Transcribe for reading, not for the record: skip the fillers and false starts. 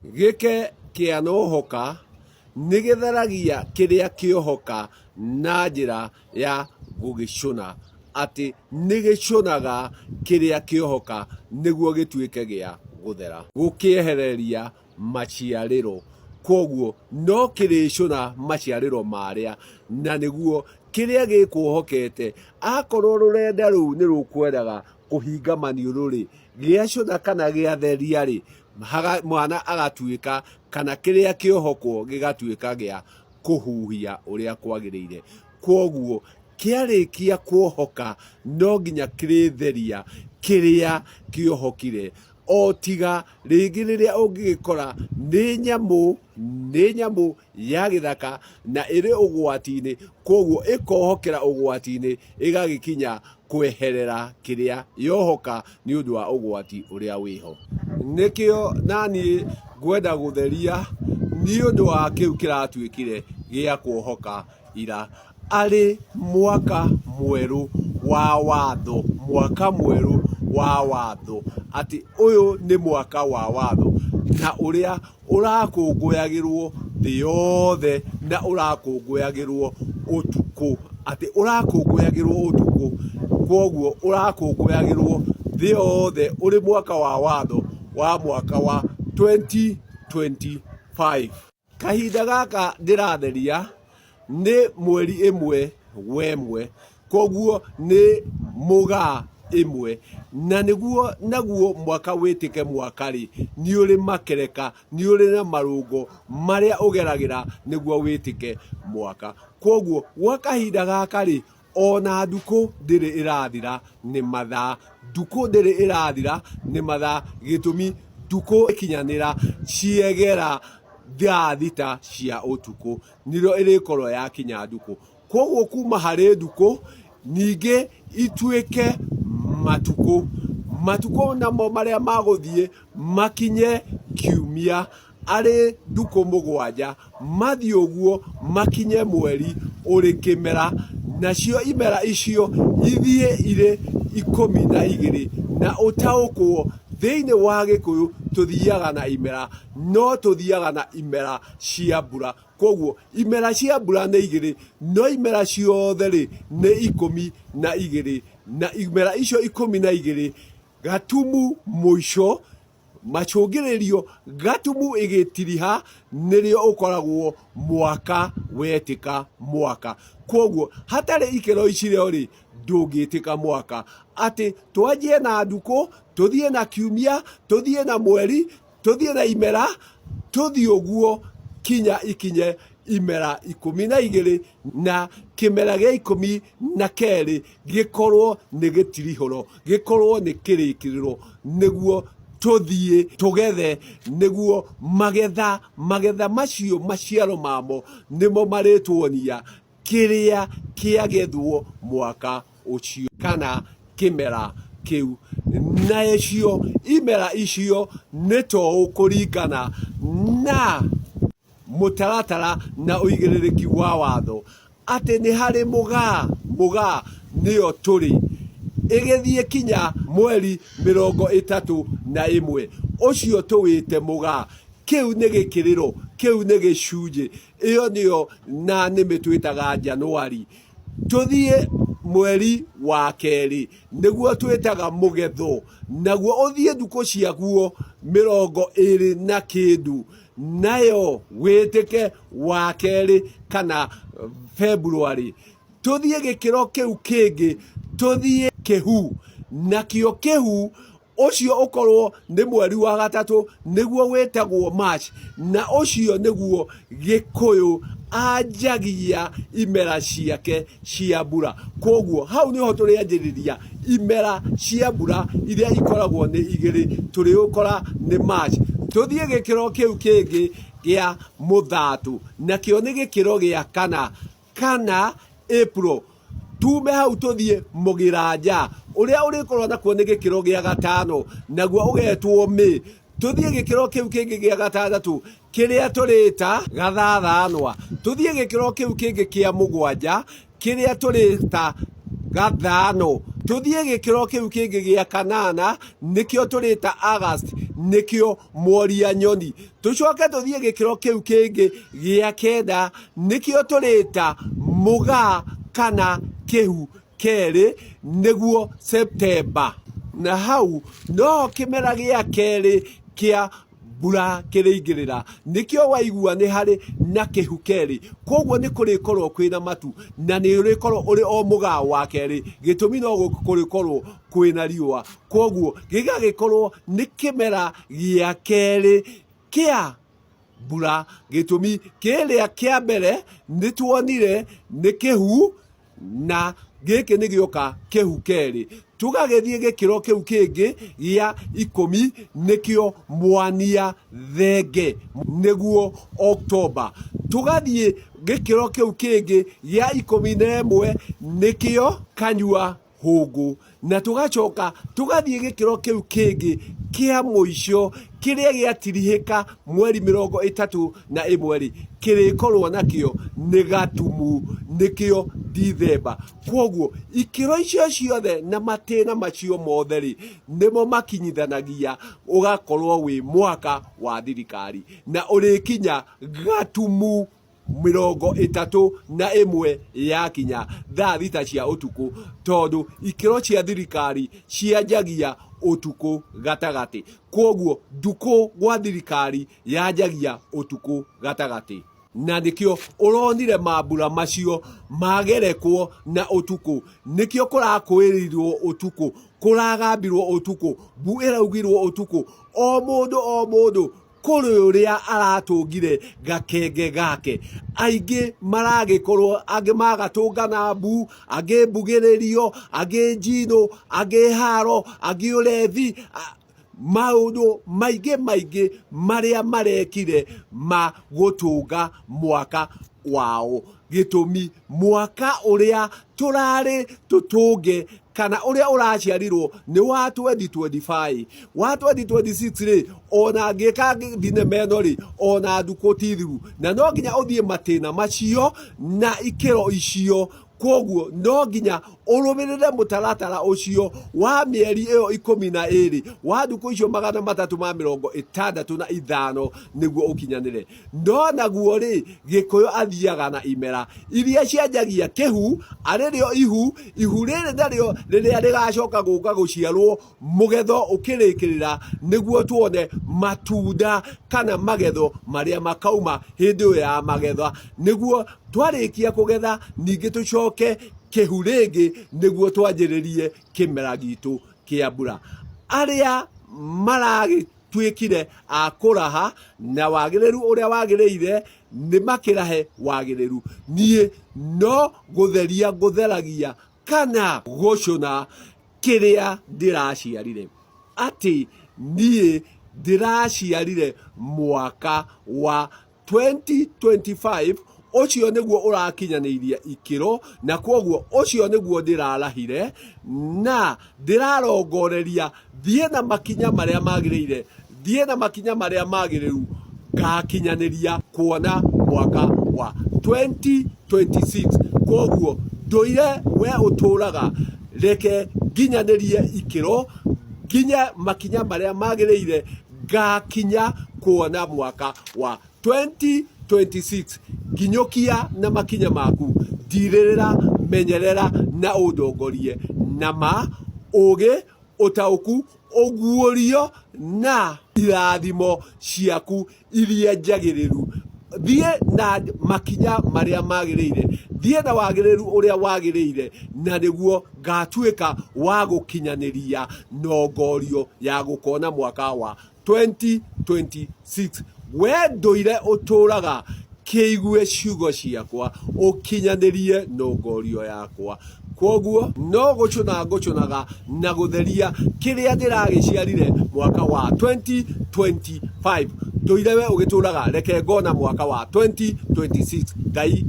Gĩke kĩanohoka nĩ gĩtheragia kĩrĩa kĩohoka na njĩra ya gũgĩcũna, atĩ nĩ gĩcũnaga kĩrĩa kĩohoka nĩguo gĩtuĩke gĩa gũthera, gũkĩehereria maciarĩro. Kwoguo no kĩrĩcũna maciarĩro marĩa, na nĩguo kĩrĩa gĩkuohokete, akorwo rũrenda rũu nĩ rũkwendaga kũhinga maniũrũ-rĩ, gĩacũna kana gĩatheria-rĩ, mwana agatuĩka kana kĩrĩa kĩohokwo gĩgatuĩka gĩa kũhuhia ũrĩa kwagĩrĩire. Kwoguo kĩarĩkia kuohoka no nginya kĩrĩtheria kĩrĩa kĩohokire, o tiga rĩngĩ rĩrĩa ũngĩgĩkora nĩ nyamũ, nĩ nyamũ ya gĩthaka na ĩrĩ ũgwati-inĩ, kwoguo ĩkohokera ũgwati-inĩ ĩgagĩkinya kweherera kĩrĩa yohoka nĩ ũndũ wa ũgwati ũrĩa wĩho. Nĩkĩo naniĩ ngwenda gũtheria nĩ ũndũ wa kĩu kĩratuĩkire gĩa kuohoka ira arĩ mwaka mwerũ wa watho, mwaka mwerũ wa watho, atĩ ũyũ nĩ mwaka wa watho na ũrĩa ũrakũngũyagĩrwo thĩ yothe na ũrakũngũyagĩrwo ũtukũ, atĩ ũrakũngũyagĩrwo ũtukũ, kwoguo ũrakũngũyagĩrwo thĩ yothe ũrĩ mwaka wa watho wa mwaka wa 2025. Kahinda gaka ndĩratheria nĩ mweri ĩmwe wemwe, koguo nĩ mũgaa ĩmwe, na nĩguo naguo mwaka wĩtĩke mwaka rĩ, nĩ ũrĩ makereka, nĩ ũrĩ na marũngo marĩa ũgeragĩra nĩguo wĩtĩke mwaka. Koguo gwa kahinda gaka rĩ, ona ndukũ ndĩrĩ ĩrathira nĩ mathaa, ndukũ ndĩrĩ ĩrathira nĩ mathaa, gĩtũmi ndukũ ĩkinyanĩra ciegera thaa thita cia ũtukũ nĩrĩo ĩrĩkorwo yakinya ndukũ. Koguo kuma harĩ ndukũ ningĩ ituĩke matukũ, matukũ namo marĩa magũthiĩ makinye kiumia arĩ ndukũ mũgwanja, mathiĩ ũguo makinye mweri ũrĩ kĩmera, nacio imera icio ithiĩ irĩ 12, na ũtaũkwo thĩinĩ wa Gĩkũyũ tũthiaga na imera, no tũthiaga na imera cia mbura. Koguo imera cia mbura nĩ igĩrĩ, no imera ciothe rĩ nĩ 12, na imera icio 12 gatumu mũico macũngĩrĩrio gatumu ĩgĩtiriha nĩrĩo ũkoragwo mwaka wetĩka mwaka. Koguo hatarĩ ikĩro icio rĩ ndũngĩtĩka mwaka, atĩ twanjie na ndukũ, tũthiĩ na kiumia, tũthiĩ na mweri, tũthiĩ na imera, tũthiĩ ũguo kinya ikinye imera 12 na kĩmera gĩa 12 gĩkorwo nĩ gĩtirihũro, gĩkorwo nĩ kĩrĩkĩrĩro, nĩguo tũthiĩ tũgethe, nĩguo magetha, magetha macio maciaro mamo nĩmo marĩtuonia kĩrĩa kĩagethwo mwaka ũcio kana kĩmera kĩu. Nacio imera icio nĩ to kũringana na mũtaratara na ũigĩrĩrĩki wa watho atĩ nĩ harĩ mũgaa, mũgaa nĩyo tũrĩ, ĩgĩthiĩ kinya mweri 31, ũcio tũwĩte mũgaa. Kĩu nĩ gĩkĩrĩro, kĩu nĩ gĩcunjĩ, ĩyo nĩyo na nĩmĩ twĩtaga Januari. Tũthiĩ mweri wa kerĩ, nĩguo twĩtaga mũgetho, naguo ũthiĩ thukũ ciaguo 20 na kĩndũ, nayo wĩtĩke wa kerĩ kana February. Tũthiĩ gĩkĩro kĩu kĩngĩ, tũthiĩ kĩhu, nakĩo kĩhu ũcio ũkorwo nĩ mweri wa gatatũ nĩguo wĩtagwo March, na ũcio nĩguo Gĩkũyũ anjagia imera ciake cia mbura. Koguo hau nĩho tũrĩanjĩrĩria imera cia mbura iria ikoragwo nĩ igĩrĩ, tũrĩũkora nĩ March. Tũthiĩ gĩkĩro kĩu kĩngĩ gĩa mũthatũ, nakĩo nĩ gĩkĩro gĩa kana, kana April. Tume hau tũthiĩ mũgĩranja ũrĩa ũrĩkorwo nakuo nĩ gĩkĩro gĩa gatano, naguo ũgetwo May. Tũthiĩ gĩkĩro kĩu kĩngĩ gĩa gatandatũ kĩrĩa tũrĩta gathathanwa. Tũthiĩ gĩkĩro kĩu kĩngĩ kĩa mũgwanja kĩrĩa tũrĩta gathano. Tũthiĩ gĩkĩro kĩu kĩngĩ gĩa kanana, nĩkĩo tũrĩta August, nĩkĩo mworia nyoni. Tũcoke tũthiĩ gĩkĩro kĩu kĩngĩ gĩa kenda, nĩkĩo tũrĩta mũgaa kana kĩhu kerĩ, nĩguo September. Na hau noho kĩmera gĩa kerĩ kĩa mbura kĩrĩingĩrĩra, nĩkĩo waigua nĩ harĩ na kĩhu kerĩ. Koguo nĩ kũrĩkorwo kwĩna matu na nĩ ũrĩkorwo ũrĩ o mũgaa wa kerĩ, gĩtũmi no kũrĩkorwo kwĩna riũa. Koguo gĩgagĩkorwo nĩ kĩmera gĩa kerĩ kĩa mbura. Gĩtũmi kĩrĩa kĩa mbere nĩ tuonire nĩ kĩhu, na gĩkĩ nĩ gĩoka kĩhu kerĩ. Tũgagĩthiĩ gĩkĩro kĩu kĩngĩ gĩa 10, nĩkĩo mwania thenge, nĩguo Oktoba. Tũgathiĩ gĩkĩro kĩu kĩngĩ gĩa 11, nĩkĩo kanyua hũngũ. Na tũgacoka tũgathiĩ gĩkĩro kĩu kĩngĩ kĩa mũico kĩrĩa gĩatirihĩka mweri 31 rĩ, kĩrĩkorwo nakĩo nĩ gatumu, nĩkĩo Dithemba. Kwoguo ikĩro icio ciothe na matĩna macio mothe rĩ, nĩmo makinyithanagia ũgakorwo wĩ mwaka wa thirikari, na ũrĩkinya gatumu 31 yakinya thaa 6 cia ũtukũ, tondũ ikĩro cia thirikari cianjagia ũtukũ gatagatĩ. Kwoguo ndukũ gwa thirikari yanjagia ũtukũ gatagatĩ, na nĩkĩo ũronire mambura macio magerekwo na ũtukũ, nĩkĩo kũrakũĩrĩirwo ũtukũ, kũragambirwo ũtukũ, mbu ĩraugirwo ũtukũ, o mũndũ o mũndũ kũrĩ ũrĩa aratũngire gakenge gake. Aingĩ maragĩkorwo angĩ magatũnga na mbu, angĩ mbugĩrĩrio, angĩ njino, angĩ haro, angĩ ũrevi, maũndũ maingĩ maingĩ marĩa marekire ma gũtũnga mwaka wao. Gĩtũmi mwaka ũrĩa tũrarĩ tũtũnge kana ũrĩa ũraciarirwo nĩ wa 2025, wa 2026 rĩ, ona ngĩka thinema ĩno rĩ, ona ndukũ ti thiru, na no nginya ũthiĩ matĩna macio na ikĩro icio. Kwoguo no nginya ũrũmĩrĩre mũtaratara ũcio wa mĩeri ĩyo 12, wa ndukũ icio 365 nĩguo ũkinyanĩre. No naguo rĩ, Gĩkũyũ athiaga na imera iria cianjagia kĩhu, arĩ rĩo ihu, ihu rĩrĩ narĩo rĩrĩa rĩgacoka gũka gũciarwo mũgetho ũkĩrĩkĩrĩra, nĩguo tuone matunda kana magetho marĩa makauma hĩndĩ ĩyo ya magetha, nĩguo twarĩkia kũgetha ningĩ tũcoke kĩhu rĩngĩ nĩguo twanjĩrĩrie kĩmera gitũ kĩa mbura. Arĩa maragĩtuĩkire a kũraha na wagĩrĩru ũrĩa wagĩrĩire nĩ makĩrahe wagĩrĩru. Niĩ no gũtheria ngũtheragia kana gũcũna kĩrĩa ndĩraciarire, atĩ niĩ ndĩraciarire mwaka wa 2025, ũcio nĩguo ũrakinyanĩirie ikĩro, na kwoguo ũcio nĩguo ndĩrarahire na ndĩrarongoreria thiĩ na makinya marĩa magĩrĩire, thiĩ na makinya marĩa magĩrĩru ngakinyanĩria kuona mwaka wa 2026. Kwoguo ndũire we ũtũraga, reke nginyanĩrie ikĩro, nginye makinya marĩa magĩrĩire ngakinya kuona mwaka wa 2026. Nginyũkia na makinya maku, ndirĩrĩra, menyerera na ũndongorie na ma ũgĩ, ũtaũku, ũguũrio na irathimo ciaku iria njagĩrĩru. Thiĩ na makinya marĩa magĩrĩire, thiĩ na wagĩrĩru ũrĩa wagĩrĩire, na nĩguo ngatuĩka wa gũkinyanĩria nongorio ya gũkona mwaka wa 2026. We ndũire ũtũraga, kĩigue ciugo ciakwa, ũkinyanĩrie nongorio yakwa. Kwoguo no gũcũna ngũcũnaga na gũtheria kĩrĩa ndĩragĩciarire mwaka wa 2025. Ndũire we ũgĩtũraga, reke ngona mwaka wa 2026. Ngai.